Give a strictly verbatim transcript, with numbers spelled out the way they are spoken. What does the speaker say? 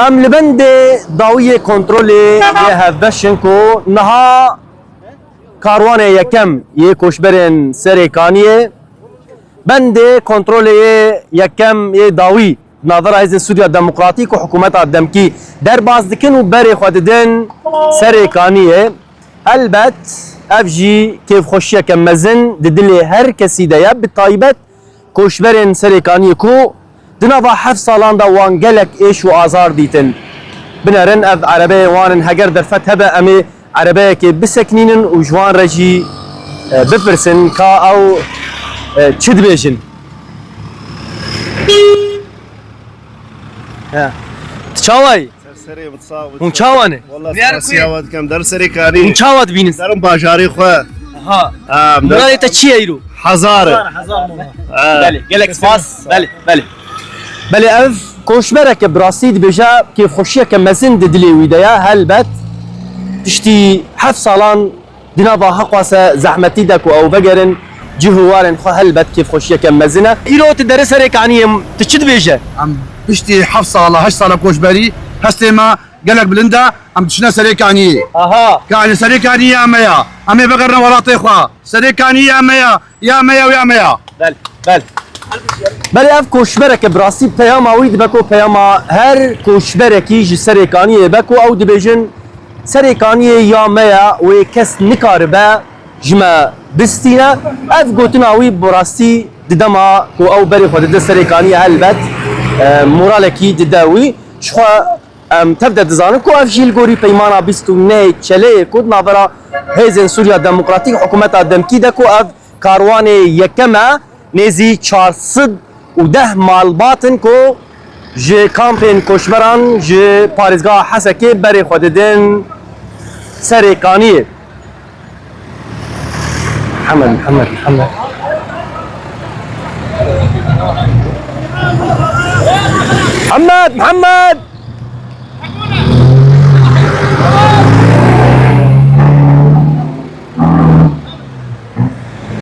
Em li bendê dawiyê kontrolê yê hevbeş in ku niha karwanê yekem yê koçberên Serê Kaniyê, bendê kontrolê yê yekem yê dawî navbera Hêzên Sûriya Demokratîk û hikûmeta demkî derbas dikin û berê xwe didin Serê Kaniyê. Helbet ev jî kêfxweşiyeke mezin di dilê her kesî de ye, bi taybet koçberên Serê Kaniyê ku di nava heft salan de wan gelek êş û azar dîtin. Binerin ev erebeyên wan in, heger derfet hebe em ê erebeyekê bisekinînin û ji wan re jî, e, bipirsin ka ew, e, çi dibêjin. He. Tu çawa yî? Serê min sax bit. Hûn çawa ne? Walla spasiya we dikim. Der Serê Kaniyê. Hûn çawa dibînin? Derim bajarê xwe. Ha. Ha, em der Miradê te çi ye îro? Hezar. Hezar, hezar mona. Ha. Belê, gelek spas. Belê, belê. Belê, ev koçbereke bi rastî dibêje kêfxweşiyeke mezin di dilê wî de ye. Helbet piştî heft salan di nava heqwase zehmetî de ku ew vegerin cih û warên xwe, helbet kêfxweşiyeke mezin e. Îro tu derê Serê Kaniyê, tu çi dibêje? Em piştî heft sala, heşt sala koçberî hestê me gelek bilind e. Em diçine Serê Kaniyê. Aha. Kanî Serê Kaniyê ya me ya. Em ê vegerine welatê xwe. Serê Kaniyê ya me ya. Ya me ya û ya me ya. Bel, bel. Belê ev koçbereke bi rastî peyama wî dibe ku peyama her koçberekî ji Serê Kaniyê be ku ew dibêjin, Serê Kaniyê ya me ye, wê kes nikaribe ji me bistîne. Ev gotina wî bi rastî di dema ku ew berê xwe dide Serê Kaniyê helbet, e, moralekî dide wî. Jixwe em tev de dizanin ku ev jî li gorî peymana bîst û nehê Çeleyê ku di navbera Hêzên Sûriya Demokratîk hikûmeta demkî de ku ev karwanê yekem e, nêzî çar sed û deh malbat in ku ji kampên koçberan ji parêzgeha Hesekê berê xwe didin Serê Kaniyê. Mihemed, Mihemed, Mihemed. Mihemed, Mihemed!